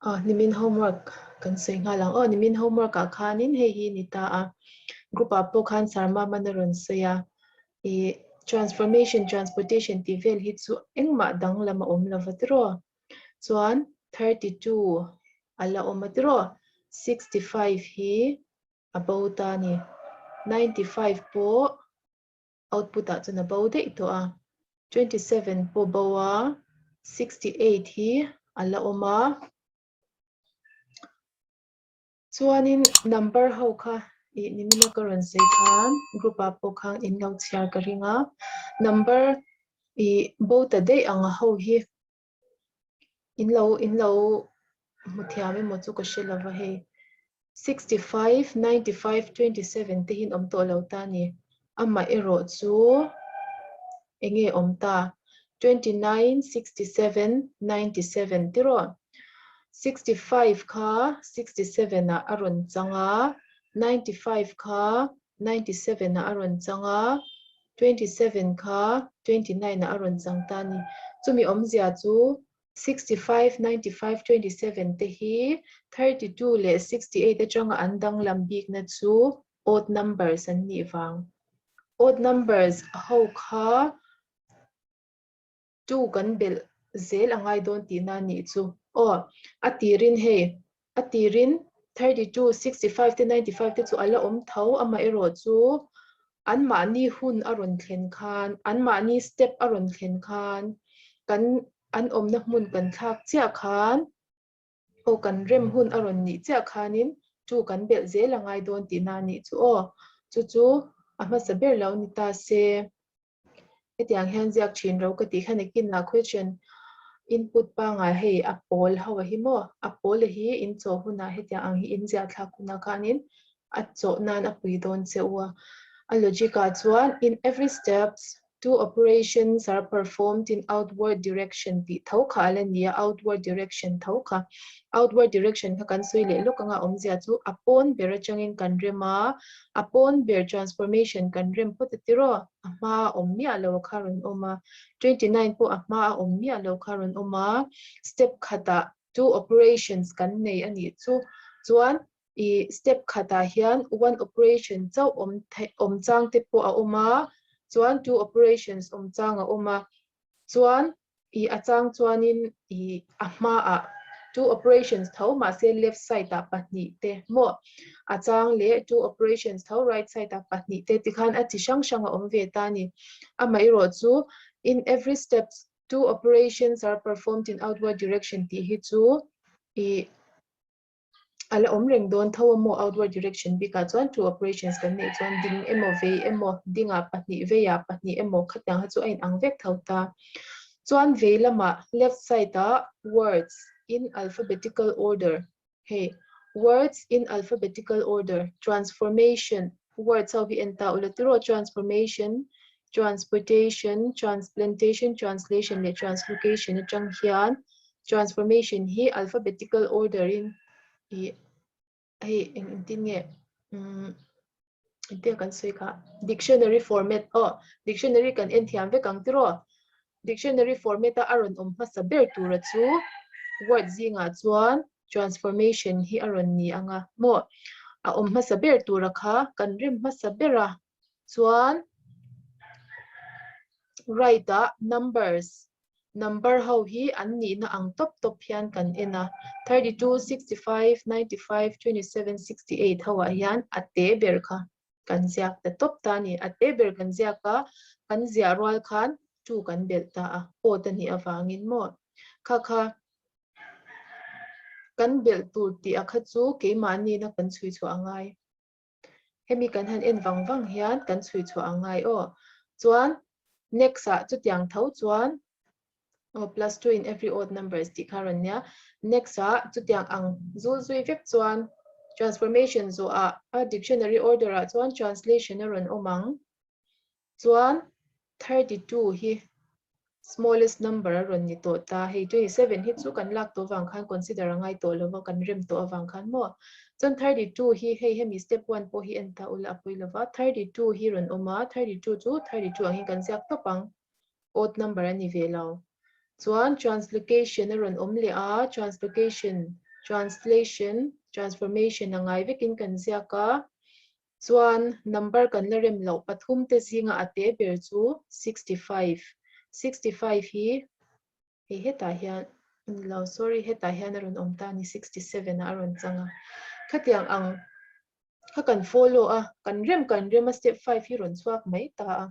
Aw nimin homework kan sawi nghal ang aw nimin homework ah khanin hei hi ni ta a group ah pawh khan Sir Maman a rawn sawi a ih transformation transportation tih vel hi chu engmah danglam a awm lova tiraw chuan 32 a la awm a tiraw 65 hi a bo ta a ni 95 pawh output ah chuan a bo daih tawh a, 27 pawh bo a, 68 hi a la awm a. Chuanin number ho kha ih nimina ka rawn sawi khan group ah pawh khan in lo chhiar ka ring a, number ih bo ta daih ang ho hi In lo in lo hmu thiam emaw chu ka hre lova hei. 65, 95, 27 te hi an awm tawh lo ta a ni. Amah erawh chu enge awm ta? 29, 67, 97 tiraw? 65 kha 67 ah a rawn chang a, 95 kha 97 ah a rawn chang a, 27 kha 29 ah a rawn chang ta a ni. Chumi awmzia chu 65, 95, 27 te hi 32 leh 68 atanga an danglam bikna chu odd numbers an nih vang. Odd numbers ho kha Tu kan belh zel a ngai dawn tihna a nih chu. Aw, a tirin hei, a tirin 32, 65 te 95 te chu a la awm tho, amaherawh chu anmahni hun a rawn thlen khan, anmahni step a rawn thlen khan, kan an awmna hmun kan thlak chiah khan, aw kan rem hun a rawn nih chiah khanin tu kan belh zel a ngai dawn tihna a nih chu aw. Chu chu a hmasa ber lo ni ta se. Hetiang hian ziak thin ro ka tih kha nakinah question input pangai hei a pawl ho a hi maw a pawl a hi in chawh hunah hetiang ang hi in ziah thlak hunah khanin a chawh nan a pui dawn che u a. A logic ah chuan in every steps two operations are performed in outward direction tih tho kha a la ni a, outward direction tho kha. Outward direction kha kan sawi leh lawk anga awmzia chu a pawn ber atangin kan rem a, A pawn ber transformation kan rem phawt a tiraw? A hma a awm miah lo a kha rawn awm a. 29 pawh a hma a awm miah lo kha rawn awm a. Step khatah two operations kan nei a nih chu. Chuan i step khatah hian one operation chauh awm theih awm chang te pawh a awm a, chuan two operations awm chang a awm a. Chuan I a chang chuanin i a hmaah two operations tho mahse left side ah pahnih te maw a chang leh two operations tho right side ah pahnih te tikhan a chi hrang hrang a awm ve ta a ni. Amaherawh chu in every steps two operations are performed in outward direction tih hi chu i a la awm reng dawn tho a maw outward direction bikah chuan two operations kan neih chuan ding emaw vei emaw dingah pahnih veiah pahnih emaw khatiang kha chu a inang vek tho ta. Chuan vei lamah left side ah words in alphabetical order hei words in alphabetical order transformation words ho hi en ta ula tiraw transformation transportation transplantation translation leh translocation atang hian Transformation hi alphabetical order in i hei eng engtin nge umm engtin kan sawi kha dictionary format aw dictionary kan en thiam vek ang tiraw dictionary format a a rawn awm hmasa ber tura chu word zingah chuan transformation hi a rawn ni ang a maw a awm hmasa ber tura kha kan rem hmasa ber a chuan right ah numbers Number ho hi an nihna ang tawp tawp hian kan en a, 32, 65, 95, 27, 68 ho ah hian a te ber kha kan ziak ta tawp ta a ni. A te ber kan ziak a, kan ziah rual khan two kan belh ta a, odd a nih avangin maw kha kha kan belh tur tih a kha chu keimahniina kan chhui chhuah a ngai. Hemi kan han en vang vang hian kan chhui chhuah ang ngai aw. Chuan next ah chutiang tho chuan aw plus 2 in every odd numbers tih kha rawn nia. Next ah chutiang ang zul zui vek chuan transformation zawh ah a dictionary order ah chuan translation a rawn awm ang. Chuan 32 hi smallest number a rawn ni tawh ta, hei 27 hi chu kan lak tawh avang khan consider a ngai tawh lova kan rem tawh avang khan maw. Chuan 32 hi hei hemi step 1 pawh hi en ta ula a pawi lova, 32 hi rawn awm a, 32 chu 32 ang hi kan ziak tawp ang, odd number a ni ve lo. Chuan translocation a rawn awm leh a, translocation. Translation, transformation a ngai vekin kan ziak a, chuan number kan la rem loh pathum te zinga a te ber chu 65. 65 hi hei hetah hian lo sorry hetah hian a rawn awm ta a ni 67 ah a rawn chang a. Khatiang ang kha kan follow a, kan rem kan rem a step 5 hi rawn chhuak mai ta a.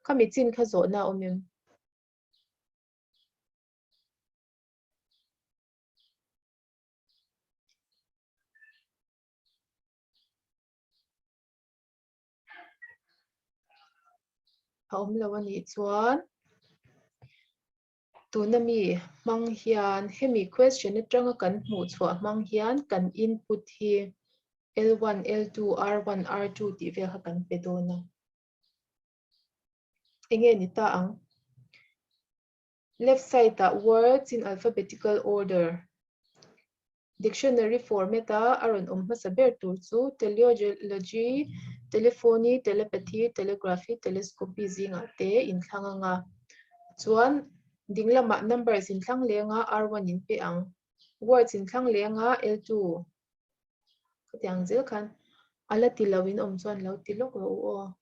Khami chin kha zawhna a awm em? A awm lo a nih chuan tuna mi hmang hian hemi question atanga kan hmuh chhuah hmang hian kan input hi L1, L2, R1, R2 tih vel kha kan pe dawn a. Enge ni ta ang? Left side ah words in alphabetical order. Dictionary format a a rawn awm hmasa ber tur chu teleology, telephony, telepathy, telegraphy, telescopy zingah te inthlang anga. Chuan ding lamah numbers inthlang leng a R1 in pe ang. Words inthlang leng a L2. Khatiang zel khan a la ti lo in awm chuan lo ti lawk rawh u aw.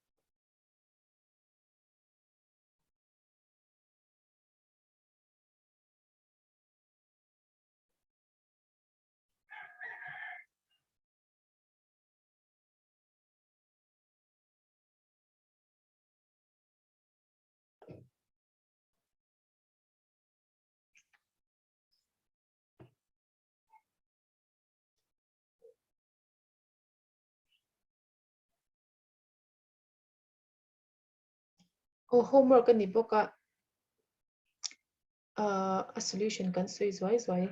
Aw homework a ni bawk a a solution kan sawi zuai zuai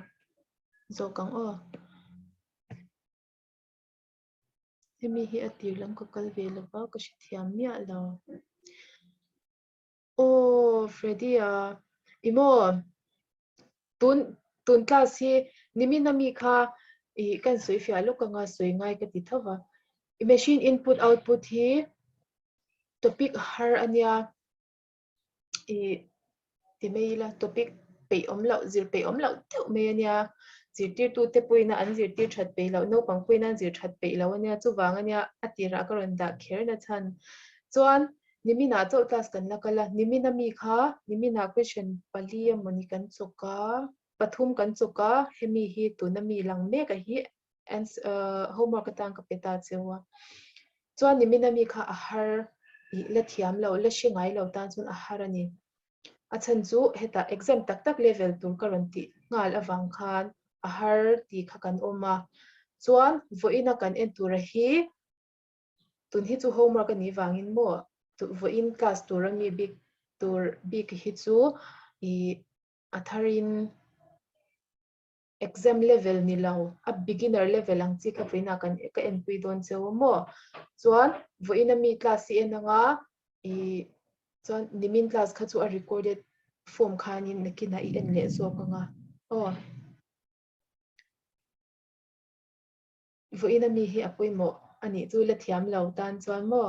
zawk ang aw. Hemi hi a tir lam ka kal ve lova ka hrethiam miah lo. Aw Freddy a i maw tun tun class hi nimin ami kha i kan sawi fiah lawk anga sawi ngai ka ti tho va. Machine input output hi topic har ania i ti mai ila topic peih awm loh zir peih awm loh deuh mai ania zirtirtu te pawhin an zirtir that peih loh naupang pawhin an zir that peih loh ania chuvang ania a tirah ka rawn dah kher na chhan chuan niminah chauh class kan la kal a nimin ami kha niminah question pali emawni kan chawk a pathum kan chawk a hemi hi tuna mi lang mek a hi homework atan ka pe ta cheu a chuan nimin ami kha a har ih la thiam lo la hre ngai lo tan chuan a har a ni a chhan chu hetah exam tak tak level tur ka rawn tih nghal avang khan a har tih kha kan awm a chuan vawiin a kan en tura hi tun hi chu homework a nih vangin maw vawiin class tur ami bik tur bik hi chu ih a tharin exam level ni lo a beginner level ang chi kha vawiinah kan ka enpui dawn cheu a maw chuan vawiin ami class hi en anga ih chuan nimin class kha chu a recorded form khanin nakinah i en leh zawk anga aw vawiin ami hi a pawimawh a nih chu la thiam lo tan chuan maw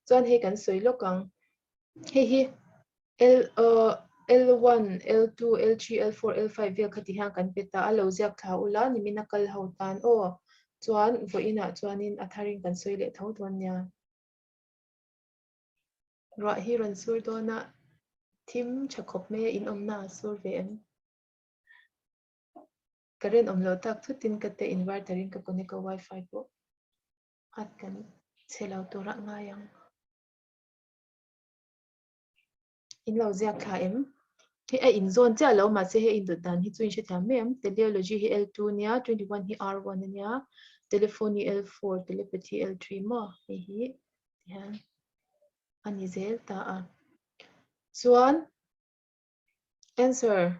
chuan hei kan sawi lawk ang hei hi L L1 L2 L3 L4 L5 vel kha ti hian kan pe ta a lo ziak thla ula nimin a kal ho tan aw chuan vawiinah chuanin a tharin kan sawi leh tho dawn nia ruah hi rawn sur dawn a thim tha khawp mai a inawmna a sur ve em. Current awm loh tak thutin ka te inverter in ka connect a wifi pawh at kan chhe lo turah ngai ang. In lo ziak thla em? Hei a inzawn chiah lo mahse hei indawt dan hi chu in hrethiam mai em? Teleology hi L2 nia, 21 hi R1 ania, telephone hi L4, telepathy L3 maw? Hei hi tihian a ni zel ta a. Chuan Answer.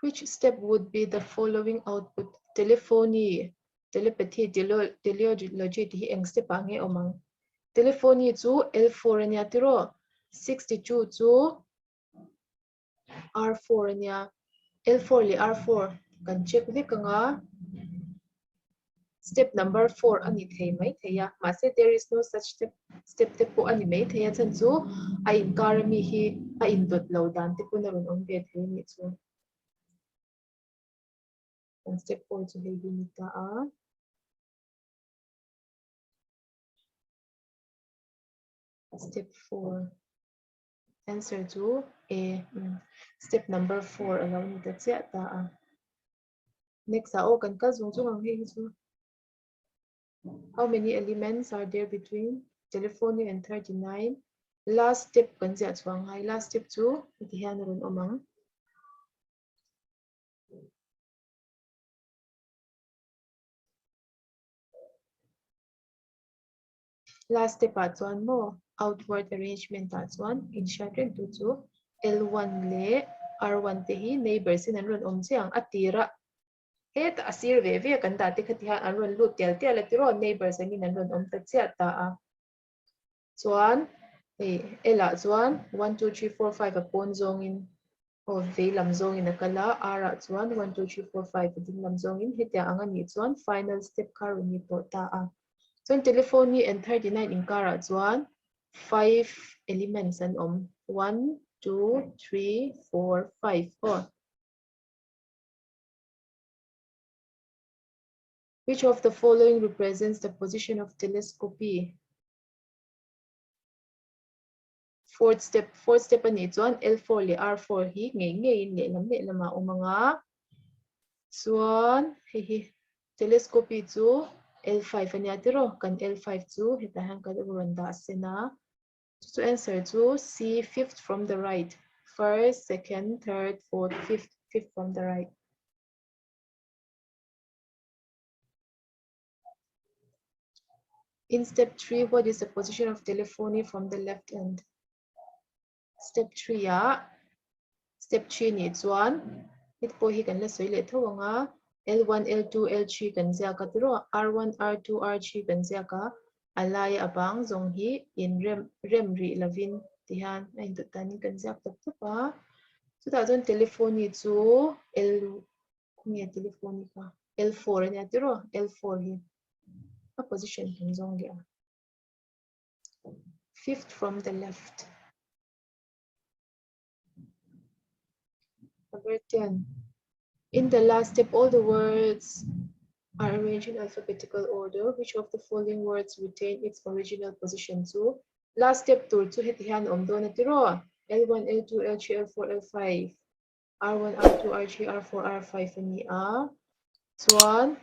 Which step would be the following output? Telephony, telepathy, teleology ti hi eng step ah nge awm ang? Telephony chu L4 ania tiraw? 62 chu R4 ania. L4 leh R4 kan check vek anga. Step number 4 a ni thei mai thei a. Mahse there is no such step step te pawh a ni mai thei a. Chhan chu a inkar ami hi A indawt lo dan te pawn a rawn awm ve thei a nih chu. Kan step 4 chu hei hi ni ta a. Step 4. Answer chu A. Step number 4 a lo ni ta chiah ta a. Next ah aw kan kal zung zung ang hei hi chu. How many elements are there between telephone and 39? Last step kan ziah chhuah ngai. Last step chu heti hian a rawn awm ang. Last step ah chuan maw outward arrangement ah chuan inhriat reng tu chu L1 leh R1 te hi neighbors in an rawn awm chiah ang. A tirah hetah a sir ve ve a kan dah te kha ti hian an rawn lut tial tial a tiraw neighbors angin an rawn awm ta chiah ta a. Chuan hei L ah chuan 1 2 3 4 5 a pawn zawngin Aw vei lam zawngin a kal a, R ah chuan 1 2 3 4 5 a ding lam zawngin hetiang ang a nih chuan final step kha rawn ni tawh ta a. Chuan telephone hi and 39 inkarah chuan 5 elements an awm 1 2 3 4 5 aw. Which of the following represents the position of telescopy? Fourth step, Fourth step a nih chuan L4 leh R4 hi ngei ngeiin lehlam lehlamah a awm ang a. Chuan hei hi telescopy chu L5 a nia tiraw? Kan L5 chu hetah hian kan rawn dah sen a. Chu chu answer chu C fifth from the right. First, second, third, fourth, fifth, fifth from the right. In step 3, what is the position of telephony from the left end? Step 3 ah, step 3 nih chuan heti pawh hi kan la sawi leh tho ang a, L1, L2, L3 kan ziak a tiraw, R1, R2, R3 kan ziak a, a laia a bang zawng hi in rem rem rih lovin tihian a indawt danin kan ziak tawp tawp a. Chutah chuan telephony chu L Khawnge telephone hi kha L4 a nia tiraw L4 hi a position kan zawng leh a fifth from the left number 10 in the last step all the words are arranged in alphabetical order which of the following words retain its original position chu last step tur chu heti hian awm dawn a tiraw L1 L2 L3 L4 L5 R1, R2, R3, R4, R5 a ni a. Chuan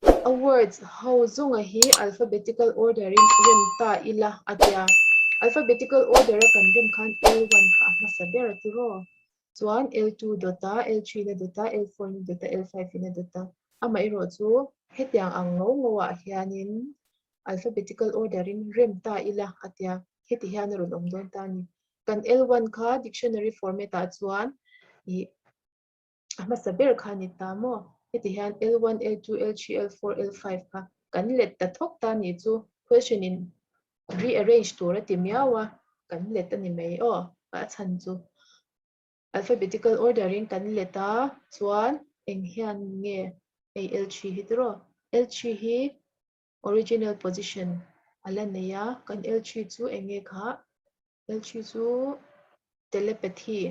a words ho zunga hi alphabetical order in rem ta ila a tia. Alphabetical order a kan rem khan L1 kha a hmasa ber a ti raw. Chuan L2 dawt a, L3 na dawt a, L4 na dawt a, L5 in a dawt a. Amaherawh chu hetiang ang ngo ngo ah hianin alphabetical order in rem ta ila a tia. Heti hian a rawn awm dawn ta a ni. Kan L1 kha dictionary format ah chuan ih a hmasa ber kha a ni ta maw? Heti hian L1, L2, L3, L4, L5 kha kan let ta thawk ta nih chu question in rearrange tur a ti miau a, kan let a ni mai aw a chhan chu. Alphabetical order in kan let a chuan eng hian nge hei L3 hi tiraw? L3 hi Original position a la nei a, kan L3 chu eng nge kha? L3 chu telepathy.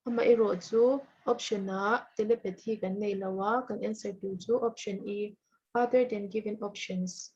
Amaherawh chu option ah telepathy kan nei lo a, kan answer tur chu option E, other than given options.